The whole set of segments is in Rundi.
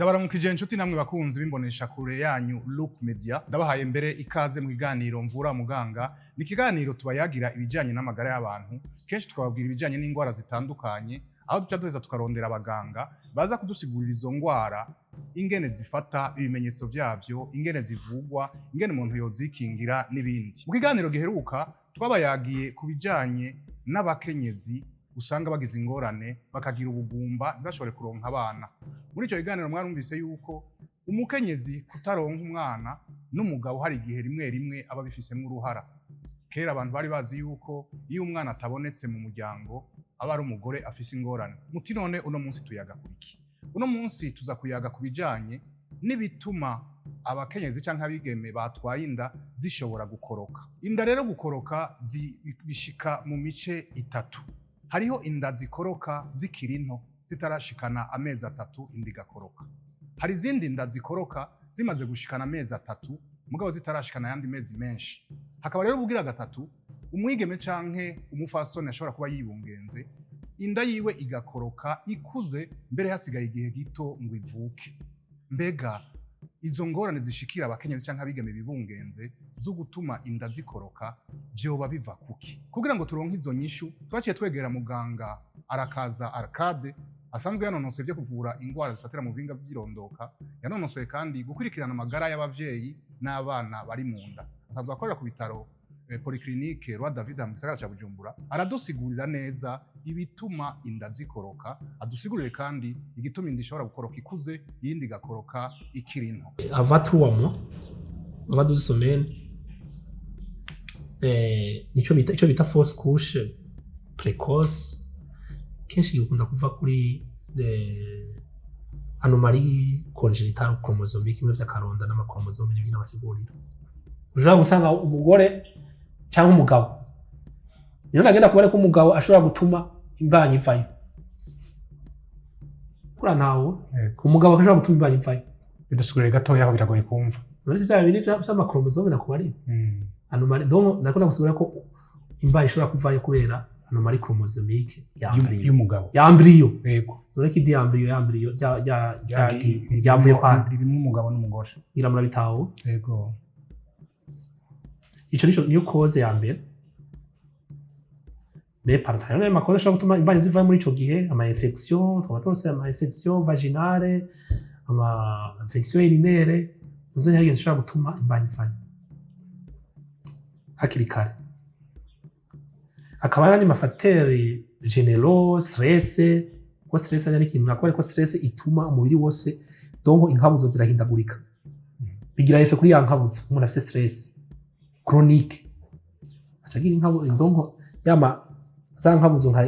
Ndabaramukije inshuti namwe bakunzi b'imbonesha kure yanyu Look Media. Ndabahaye mbere ikaze mu kiganiro Mvura Muganga. Ni ikiganiro tubayagira ibijyanye n'amagara y'abantu, kenshi tukababwira ibijyanye n'indwara zitandukanye, aho duca duheza tukarondera abaganga baza kudusigurira izo ndwara, ingene zifata, ibimenyetso vyavyo, ingene zivugwa, ingene umuntu yozikingira n'ibindi. Mu kiganiro giheruka twabayagiye ku bijyanye n'abakenyezi usanga bagize ingorane, bakagira ubugumba, ntibashobore kuronka abana. Muri icyo kiganiro mwarumvise yuko umukenyezi kutaronka umwana n'umugabo hari igihe rimwe rimwe aba abifisemo uruhara. Kera abantu bari bazi yuko iyo umwana atabonetse mu muryango aba ari umugore afise ingorane. Muti none uno munsi tuyaga ku iki? Uno munsi tuza kuyaga ku bijanye n'ibituma abakenyezi canke abigeme batwaye inda zishobora gukoroka. Inda rero gukoroka bishika mu mice itatu. Hariho inda zikoroka zikiri nto, zitarashikana amezi 3, inda igakoroka. Hari izindi nda zikoroka zimaze gushikana amezi 3, mugabo zitarashikana ayandi mezi menshi. Hakaba rero ubugira gatatu, umwigeme canke umufasoni ashobora kuba yibungenze, inda yiwe igakoroka ikuze, mbere hasigaye igihe gito ngo ivuke. Mbega izo ngorane zishikira abakenyezi canke abigeme bibungenze zo gutuma inda zikoroka vyoba biva kuki? Kugira ngo turonke izo nyishu, twaciye twegera muganga Arakaza Arcade, asanzwe yanonosoye ivyo kuvura ingwara zifatira mu bihinga vy'irondoka, yanonosoye kandi gukurikirana amagara y'abavyeyi n'abana bari mu nda. Asanzwe akorera ku bitaro Polyclinique Roi David mu gisagara ca Bujumbura. Aradusigurira neza ibituma inda zikoroka, adusigurire kandi igituma inda ishobora gukoroka ikuze, iyindi igakoroka ikiri nto. Avant 3 mois, avant 12 semaines, nico bita, ico bita fausse couche précoce, kenshi gikunda kuva kuri anomalie congénitale chromosomique, imwe vy'akaronda n'ama chromosomes n'ibindi n'abasigurira. Ushobora gusanga umugore cyangwa umugabo, niyo nagenda kubona ko umugabo ashobora gutuma imbanyi ivayo kura ntawe. Umugabo ashobora gutuma imbanyi ivayo. Bidusigurire gatoya aho, biragoye kumva. None vya bindi vy'ama chromosomes nakubarira, anomalie. Donc nakunda gusigura ko imbanyi ishobora kuvayo kubera anomalie chromosomique ya embryo. Y'umugabo. Ya embryo. None kidi embryo, ya embryo ryavuye kwa Ririmo umugabo n'umugore. Ngira murabitaho. Yego. Ico nico niyo cause ya mbere. Mais par exemple, ama causes ashobora gutuma imbanyi ziva muri ico gihe, ama infection, twaba turose ama infection vaginale, ama infection urinaire, nizo nyarige zishobora gutuma imbanyi ivayo hakiri kare. Hakaba hari n'andi ma facteurs généraux, stress, ko stress ari ikintu nakora, ko stress ituma umubiri wose, donc inkabuzo zirahindagurika, bigira effet kuri ya nkabuzo. Umuntu afite stress chronique aca agira inkabu, donc yama za nkabuzo nka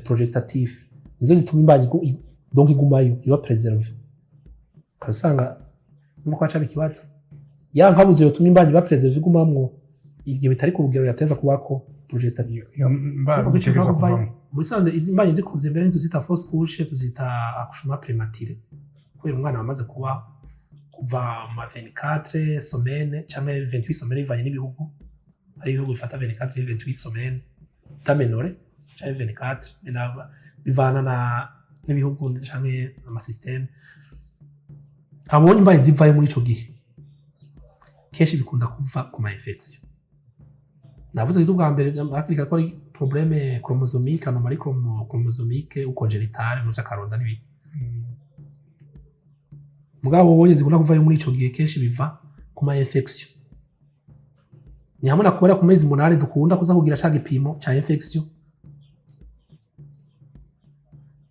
progestatif, nizo zituma imbanyi donc igumayo, iba préservée. Ukasanga nuko haca ikibazo, ya nkabuzo yotuma imbanyi iba préservée igumamwo igihe bitari ku rugero yateza kubako progestatif. Iyo mba Urumva ko ico bitegerezwa gishobora kuvayo. kuvamo. Mu bisanzwe izi mbanyi zikuze mbere ntituzita fausse couche, tuzita accouchement prématuré, kubera umwana wamaze kuba kuva ma 24 semaines canke 28 semaines, bivanye n'ibihugu. Hari ibihugu bifata 24, 28 semaines d'aménorrhée canke 24, bivana na n'ibihugu canke ama systèmes. Abonye imbanyi zivayo muri ico gihe, kenshi bikunda kuva ku ma infection. Navuze izo ubwa mbere hakiri kare ko ari problème chromosomique, anomalie chromosomique ou congénitale mu vy'akaronda n'ibindi. Mugabo wonye zikunda kuvayo muri ico gihe, kenshi biva ku ma infection. Ni hamwe nakubona ku mezi 8 dukunda kuza kugira ca gipimo ca infection.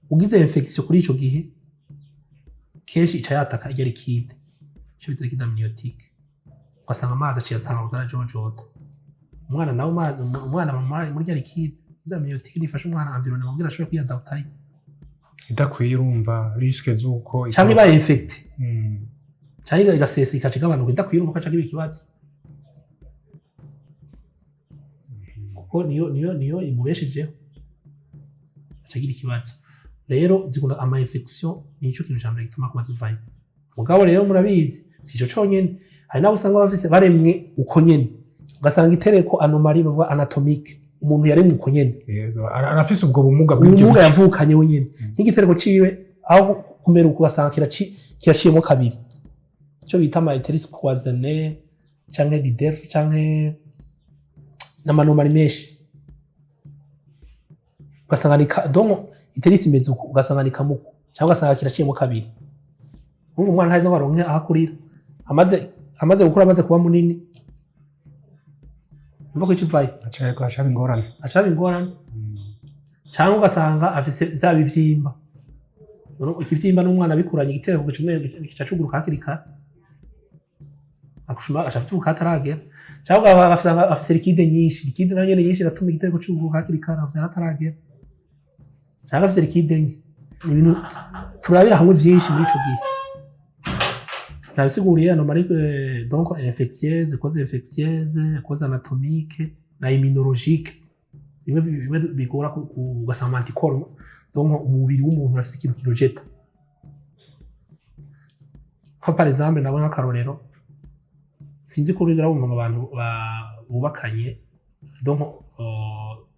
Ugize infection kuri ico gihe, kenshi ica yataka irya liquide, ico bita liquide amniotique, ugasanga amazi aciye atanga kuza arajojota. Umwana nawe umwana muri rya liquide amniotique nifasha umwana environnement kugira ashobore kwiyadaptayo. Idakwiye, urumva risque z'uko Canke ibaye infecté canke igasesa, ikaca igabanuka. Idakwiye, urumva ko aca iba ikibazo, kuko niyo imubeshejeho, aca agira ikibazo. Rero zikunda ama infection, nico kintu ca mbere gituma kuba zivayo. Mugabo rero murabizi, si ico conyene, hari n'abo usanga bafise baremwe uko nyene, ugasanga itereko anomalie novuga anatomique, umuntu yaremwe uko nyene. Yego, arafise ubwo bumuga bw'ibyo Ubumuga bice. Yavukanye wenyene, nk'igitereko ciwe. Aho kumera uku, ugasanga kiraciyemo kabiri, icyo bita ama utérus cloisonné canke didelphe canke n'ama anomalies menshi. Ugasanga ni donc utérus imeze uku, ugasanga ni kamuku, cyangwa ugasanga kiraciyemo kabiri. Urumva umwana ntaheza ngo aronke aho akurira, amaze gukura, amaze kuba munini, umva ko ikivayo. Haca haba ingorane. Acaba ingorane, cyangwa ugasanga afise vya bivyimba. None ikivyimba n'umwana bikuranye, igitereko gica cuguruka hakiri kare, akushuma aca avyuka ataragera, cyangwa ugasanga afise liquide nyinshi. Liquide nayo nyene nyinshi iratuma igitereko cuguruka hakiri kare, avyara ataragera, cyangwa afise liquide nke. Ni ibintu turabira hamwe vyinshi muri ico gihe nabisiguriye. Anomalie donc infectieuse, cause infectieuse, cause anatomique na immunologique, bimwe bimwe bigora ugasanga anticorps, donc umubiri w'umuntu urafise ikintu kirojeta. Nka par exemple, nabona nk'akarorero, sinzi ko urigera wumva abantu bubakanye, donc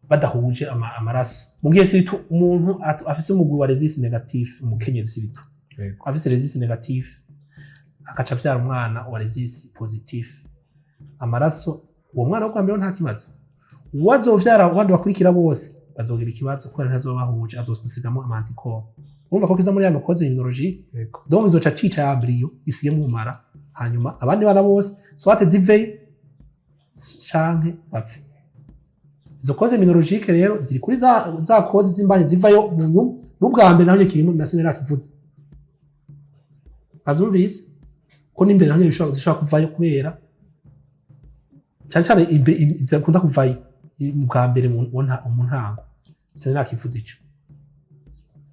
badahuje amaraso, mu gihe surtout umuntu afise umugwi wa rhésus négatif, umukenyezi surtout afise rhésus négatif, akaca avyara umwana wa rhésus positif, amaraso uwo mwana wo bwa mbere nta kibazo. Uwo azovyara abandi bakurikira bose bazogira ikibazo, kubera ntazoba bahuje, azosigamo ama anticorps. Urumva ko kiza muri ya ma causes immunologiques. Donc izoca cica ya embryon, isigemo umumara, hanyuma abandi bana bose soit ziveyo canke bapfe. Izo causes immunologiques rero ziri kuri za causes z'imbanyi zivayo mu nyuma. N'ubwa mbere naho nyene kirimo, na sinari avyumvise ko n'imbere naho nyene zishobora kuvayo, kubera cane cane zikunda kuvayo mu bwa mbere, mu ntango. Sinari nakivuze ico,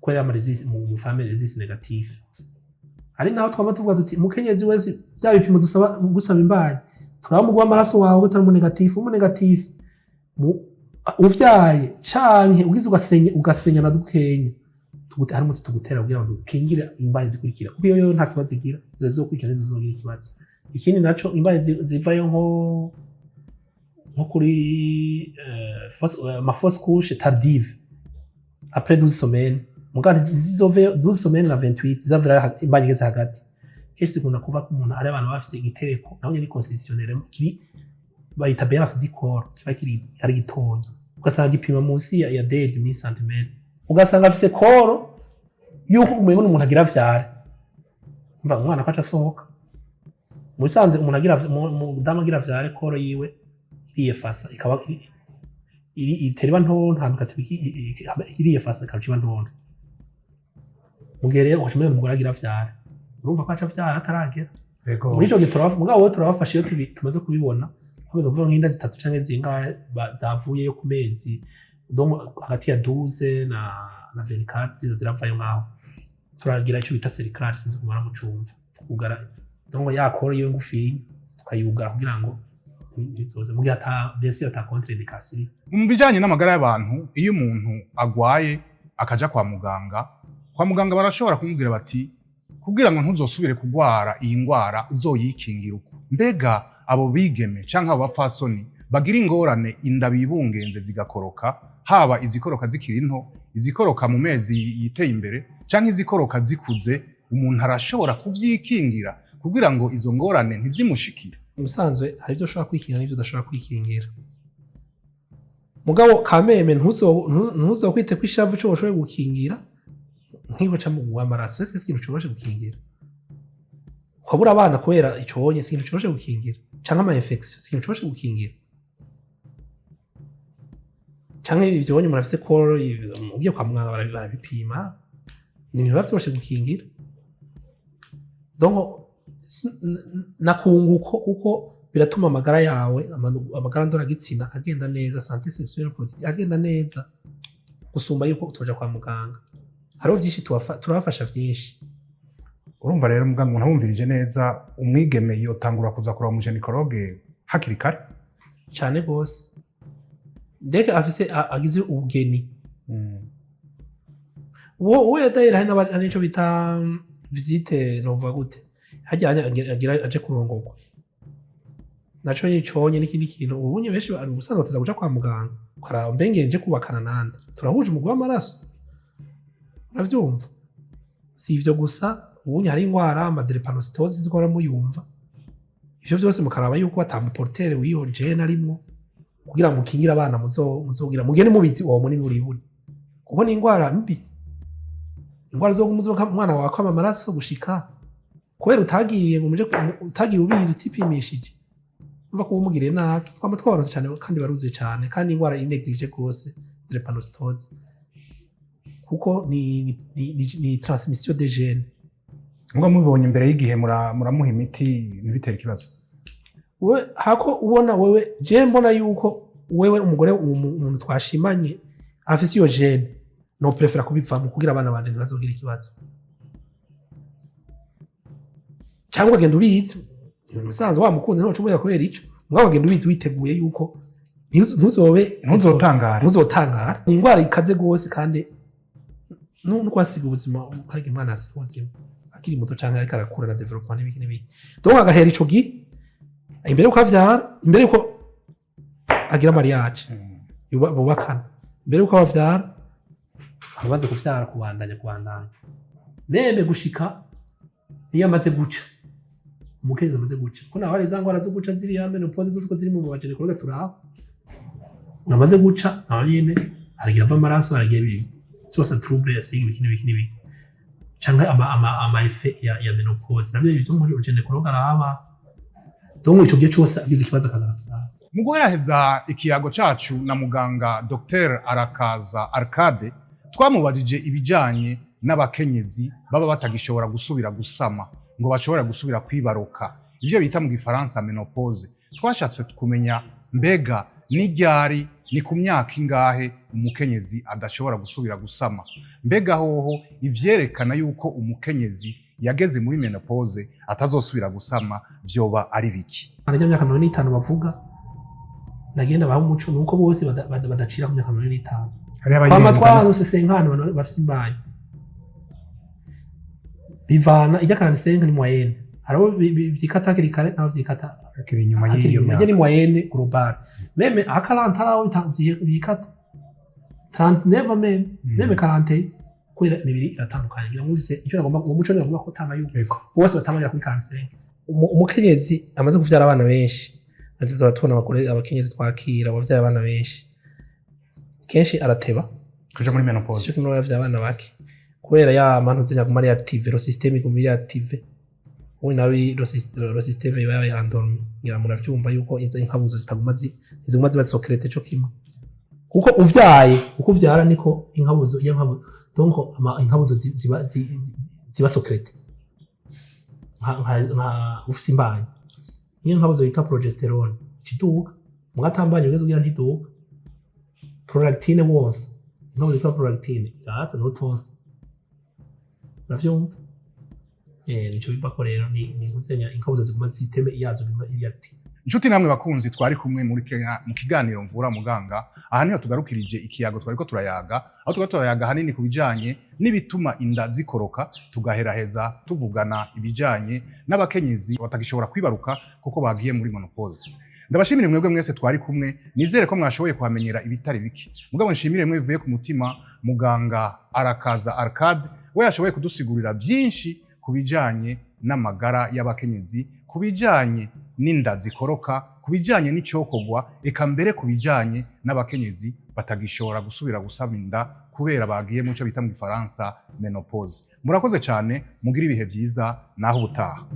kubera ama rhésus mu femme rhésus négatif, ari naho twaba tuvuga tuti umukenyezi wese, bya bipimo dusaba gusaba imbanyi, turaba umugwi w'amaraso wawe utari umu négatif. Umu négatif uvyaye canke ugize ugasenya na dukenya, hari umuti tugutera kugira ngo dukingire imbanyi zikurikira, kuko iyo yo nta kibazo igira, izo zizokurikira nizo zizogira ikibazo. Ikindi naco, imbanyi zivayo nko kuri ma fausse couche tardive après 12 semaines, muga zizove 12 semaines na 28, zizavira imbanyi igeze hagati. Kenshi zikunda kuva ko umuntu ari abantu bafise igitereko naho nyene constitutionnel kiri, bayita béance du corps, kiba kiri ari gitonya, ugasanga gipima munsi ya 2,5 cm, ugasanga afise corps yuko umengo n'umuntu agira vyare. Umva umwana ko aca asohoka. Mu bisanzwe umuntu agira, umudamu agira vyare, corps yiwe iriyefasa, ikaba iri itera iba ntonto, hanyuma ikateba iriyefasa, ikaba iba ntonto. Mu gihe rero ugaca umenya umugore agira vyare, urumva ko aca avyara ataragera. Muri ico gihe mugabo bo turabafasha iyo tumaze kubibona, bamaze kuvuga nk'inda zitatu canke zingahe zavuyeyo ku mezi, donc hagati ya 12 na 24 ziza ziravayo ngaho, turagira ico bita cerclage. Sinzi kumara mucumva, tukugara donc ya col yiwe ngufinya, tukayugara kugira ngo ntibizoze, mu gihe ata, bien sûr, ata contre-indication. Mu bijyanye n'amagara y'abantu, iyo umuntu agwaye akaja kwa muganga, kwa muganga barashobora kumubwira bati kugira ngo ntuzosubire kugwara iyi ndwara, uzoyikingira uko. Mbega abo bigeme canke abo bafasoni bagira ingorane, inda bibungenze zigakoroka, haba izikoroka zikiri nto, izikoroka mu mezi yiteye imbere, canke izikoroka zikuze, umuntu arashobora kuvyikingira kugira ngo izo ngorane ntizimushikire? Mu bisanzwe hari ibyo ushobora kwikingira n'ibyo udashobora kwikingira, mugabo kameme ntuzokwite ko ishavu ico ushoboye gukingira nk'ico ca amaraso. Ese si ikintu coroshe gukingira ukabura abana kubera ico wonye? Si ikintu coroshe gukingira. Canke ama infection, si ikintu coroshe gukingira. Canke ivyo wonye umuntu afise corps, ugiye kwa muganga barabipima, ni ibintu biba vyoroshe gukingira. Donc nakunguko, kuko biratuma amagara yawe, amagara ndoragitsina agenda neza, santé sexuelle reproductive agenda neza gusumba yuko utoja kwa muganga. Hariho vyinshi turabafasha vyinshi. Urumva rero muganga, umuntu abumvirije neza, umwigeme yotangura kuza kuraba umu gynécologue hakiri kare. Cane gose, ndeke afise agize ubugeni. Uwo yadahera hari n'ico bita visite, novuga gute, harya agira aje kurongorwa, naco yiconye n'ikindi kintu. Ubunye benshi ubusanzwe bateza kuja kwa muganga ukaraba mbengere nje kubakana nande, turahuje umugwi w'amaraso, uravyumva. Si ivyo gusa, ubunye hari ingwara ama drépanocytose zikora muyumva. Ivyo vyose mukaraba yuko ata mu porteur w'iyo gène arimwo, kugira ngo mukingire abana muzogira mugende mubizi uwo muri buriburi, kuko ni ingwara mbi, ingwara zo muzoka umwana wawe kwama amaraso gushika kubera utagiye ngo muje, utagiye ubizi, utipimishije, umva ko umugiriye nabi. Twama twabarose cyane kandi baruzuye cyane, kandi ingwara i négligée gose, drépanocytose, kuko ni transmission des gènes. Ubwo mubibonye imbere y'igihe, muramuha imiti, ntibitere ikibazo? We hako ubona wewe, je mbona yuko wewe umugore, umuntu twashimanye afise iyo gène, no préféra kubivamo kugira abana banje ntibazogire ikibazo. Cyangwa ugenda ubizi, umusanzu wamukunze, ntuca kubera ico, mugabo ugenda ubizi, witeguye yuko ntuzobe Ntuzotangare. Ntuzotangara. Ni indwara ikaze gose, kandi no kwasiga ubuzima, ariko umwana asiga ubuzima akiri muto canke ariko arakura na développement n'ibiki n'ibiki. Donc agahera ico gihe, imbere yuko avyara, imbere yuko agira mariage, bubakana, imbere yuko abavyara, amaze kuvyara, kubandanya même gushika niyo amaze guca, umukenyezi amaze guca, ko naho hari za ngwara zo guca ziriya ménopause zose ko ziri mu ba gynécologue turaba. Umuntu amaze guca naho nyene hari igihe ava amaraso, hari igihe byose trouble yasiga, ibiki n'ibiki n'ibiki, canke ama effet ya ménopause, navyo ibyo muri gynécologue araba. Donc ico gihe cose agize ikibazo akaza turaba. Mu guheraheza ikiyago cacu na muganga Dr Arakaza Arcade, twamubajije ibijanye n'abakenyezi baba batagishobora gusubira gusama ngo bashobora gusubira kwibaruka, ivyo bita mu gifaransa ménopause. Twashatse kumenya mbega ni ryari, ni ku myaka ingahe umukenyezi adashobora gusubira gusama? Mbega hoho ivyerekana yuko umukenyezi yageze muri ménopause atazosubira gusama vyoba ari biki? Arajya myaka 45 bavuga, nagenda baha umuco nuko bose badacira ku myaka 45. Hariho Twama abayirenza. twazose cinquante, abantu bafise imbanyi bivana ijya 45 ni moyenne. Hariho vyikata hakiri kare naho vyikata hakiri inyuma hakiri y'iyo inyuma. Ijya myaka. Ni moyenne globale, même à 40 araho vyikata 39, même même 40, kubera imibiri iratandukanye. Ngira mwumvise icyo nagomba, uwo muco nagomba kutanga yuko bose batamanira kuri 45. Umukenyezi amaze kuvyara abana benshi, natwe tuba tubona abagore, abakenyezi twakira abavyaye abana benshi, kenshi arateba kuja muri ménopause. Sico kimwe n'abavyaye abana bake, kubera ya mpamvu ziguma ari active, le système iguma iri active. Ubundi nawe le système iba yabaye endormi. Ngira muravyumva yuko izo inkabuzo zitaguma ntiziguma ziba sécrétées co kimwe, kuko uvyaye, uko uvyara niko inkabuzo, iyo nkabuzo, donc ama inkabuzo ziba sécrétées nka ufise imbanyi. Iyo nkabuzo yita progestérone ikiduga, mugatambanye ugeze ugira ntiduga. Prolactine wose, inkabuzo yitwa prolactine iraza n'utonse, uravyumva? Nico bivako rero, ni nkuzenya inkabuzo ziguma système yazo iguma iri active. Inshuti namwe bakunzi twari kumwe muri Kenya mu kiganiro Mvura Muganga, aha niho tugarukirije ikiyago twariko turayaga, aho twari turayaga ahanini ku bijanye n'ibituma inda zikoroka, tugaheraheza tuvugana ibijanye n'abakenyezi batagishobora kwibaruka kuko bagiye muri ménopause. Ndabashimire mwebwe mwese twari kumwe, nizere ko mwashoboye kuhamenyera ibitari bike. Mugabo nshimire mwe bivuye ku mutima muganga Arakaza Arcade, we yashoboye kudusigurira byinshi ku bijanye n'amagara y'abakenyezi, ku bijanye n'inda zikoroka, ku bijanye n'icokorwa, eka mbere ku bijanye n'abakenyezi batagishobora gusubira gusama inda kubera bagiye mu cyo bita mu gifaransa ménopause. Murakoze cyane, mugire ibihe byiza, naho ubutaha.